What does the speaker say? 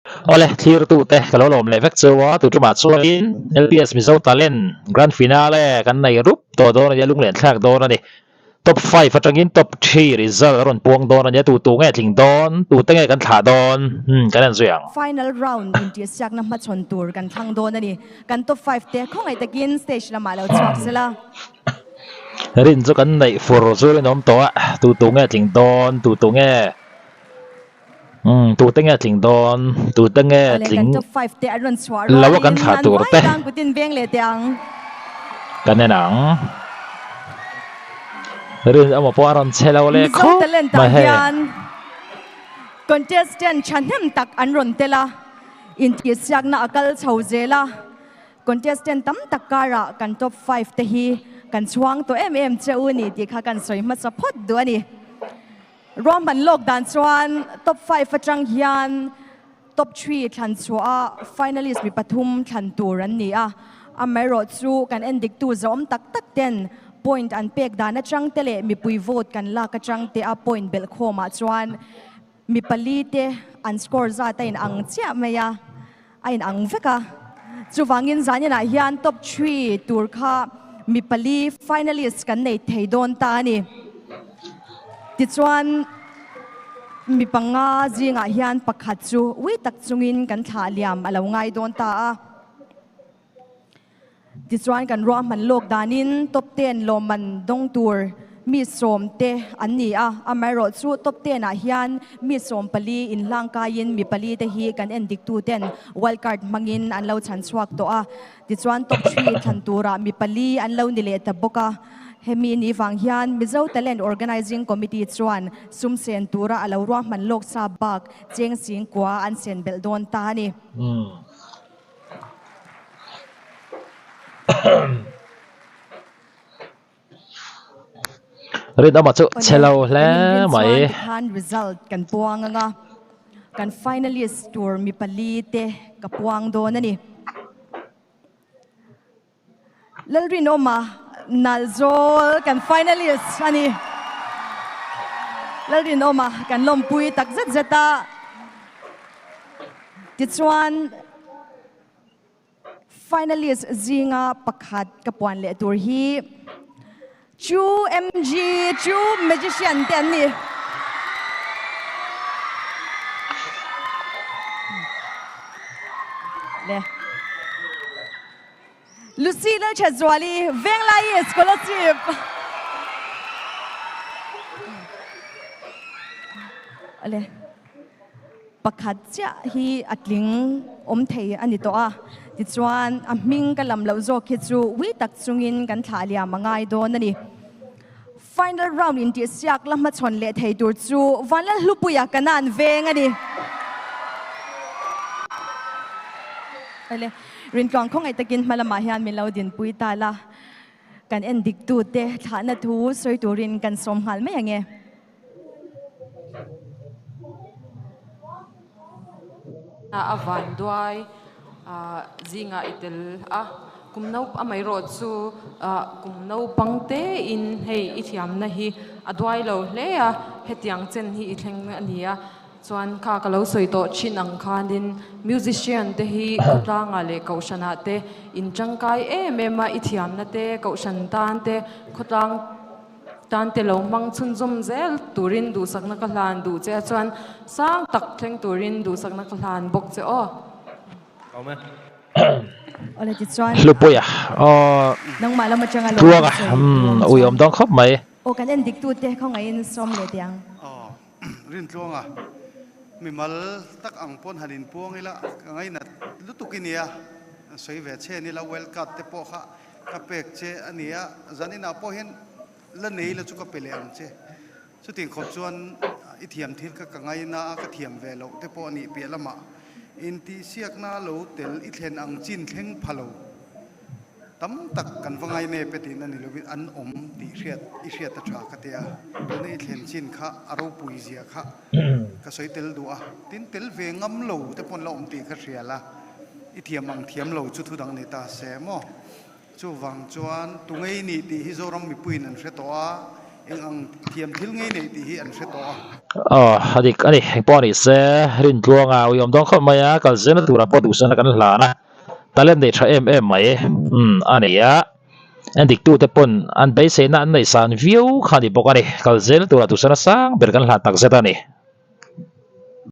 Awle, thlirtute ka lo lawm leh vek cheu a, tu tumah chuanin LPS Mizo Talent Grand Finale kan nei rup tawh dawn a nia, lunglen thlak dawn a ni. Top 5 atangin top 3 result a rawn puang dawn a nia, tu tu nge tling dawn, tute nge kan thlah dawn, hmm kan en zui ang. Final round intihsiakna hmachhawn tur kan thlang dawn a ni. Kan top 5 te khawngaih takin stage lamah lo chhuak sela. Rin chu kan neih fur chu rinawm tawh a, tu tu nge tling dawn, tu tu nge. Umm tute nge tling dawn, tute nge Awle kan tling top 5 te an rawn chhuah lo a kan rualin thlah an tur vai te tang kutin veng leh teh ang. Kan en ang. Rin emaw pawh a rawn che lo leh Mizo khawp talent ah mai hei. hian contestant thahnem tak an rawn tel a, intihsiakna a kal chho zel a, contestant tam tak karah kan top 5 te hi kan chhuang tawh em em che u ni tih kha kan sawi hmasa phawt duh a ni. Ruahman lawk dan chuan top 5 atang hian top 3 thlan chhuah a finalist mi pathum thlan tur an ni a. Amaherawh chu kan en diktu zawm tak tak ten point an pek dan atang te leh mipui vote kan lak atang te a point belh khawmah chuan mi pali te an score zat a in ang chiah mai a, a in ang vek a. Chuvangin zaninah hian top 3 tur kha mi pali finalist kan nei thei dawn ta a ni. Tichuan mi panga zingah hian pakhat chu ui tak chungin kan thlah liam a lo ngai dawn ta a. Tichuan kan ruahman lawk danin top 10 lawmman dawng tur mi sawm te an ni a, amaherawh chu top 10 ah hian mi 14 inhlang kaiin mi pali te hi kan en dik tu ten wild card hmangin an lo chhan chhuak tawh a. Tichuan top 3 thlan turah mi pali an lo ni leh ta bawk a. Hemi ni vang hian Mizo Talent Organising Committee chuan sum sen tura a lo ruahman lawk sa bak cheng sing kua an sen belh dawn ta a ni. Rinawma chu Awle, chhe lo hle kan inrin mai. chuan tikhan result kan puang anga kan finalist tur mi pali te ka puang dawn a ni. Lalrinawma Nalzawl kan finalist a ni. Lalrinawma kan lawmpui tak zet zet a. Tichuan finalist zinga pakhat ka puan leh tur hi Chu MG, Chu Magician te an ni. Le. Lucy Lalthazuali, Venglai Scholarship. Ale. Pakhat chiah hi a tling awm thei a ni tawh a, tichuan a hming ka lam loh zawk hi chu ui tak chungin kan thlah liam a ngai dawn a ni. Final round intihsiak la hmachhawn leh thei tur chu Vanlalhlupuia Kanan veng a ni. Awle, Rintluang khawngaih takin hma lamah hian min lo dinpui ta la, kan en dik tute thlahna thu sawi turin kan sawm nghal mai ang e. A van duai zingah i tel a, kum no amaherawh chu kum naupang te in hei i thiamna hi a duai lo hle a, hetiang chen hi i thleng a ni a, chuan kha ka lo sawi tawh thin ang khanin musician te hi khawtlangah leh kohhranah te in tangkai em em a, i thiamna te kohhran tan te khawtlang Tan te lo hmang chhunzawm zel turin duhsakna ka hlan duh che a chuan sang tak thleng turin duhsakna ka hlan bawk che aw. Awm e. Awle tichuan Hlupuia aw nangmah lam atanga lo Tluanga sawi umm ui awm dawn khawp mai. Aw kan en dik tute khawngaihin sawm leh teh ang. Aw Rintluanga mimal tak ang pawn han inpuang ila ka ngainat lutuk i nia sawi ve che nila world cup te pawh kha Ka pek che a nia, zaninah pawh hian la nei la chu ka pe leh ang che. Chutiang khawp chuan i thiam thil kha ka ngaina a, ka thiam ve loh te pawh a nih piah lamah intihsiakna lo tel i thlen ang chin thleng pha lo tam tak kan va ngai nep e tiin a ni lovin an awm tih hriat i hriat a tha ka tia. Tuna i thlen chin kha a ropui zia kha ka sawi tel duh a, tin tel ve ngam lo te pawh an la awm tih ka hria la. I thiam ang thiam lo chu thudang ni ta se maw? Chuvang chuan tungei nih tih hi Zoram mipuiin an hre tawh a, Eng ang thiam thil ngei nei tih hi an hre tawh a. Aw, a dik a ni. Engpawh a ni se, Rintluanga uiawm dawn khawp mai a, kal zelna turah pawh duhsana kan hlan a, talent nei tha em em mai a ni a. En diktute pawn an beiseina an neihsan viau kha a ni bawk a ni. Kal zelna turah duhsana sang ber kan hlan takzet a ni.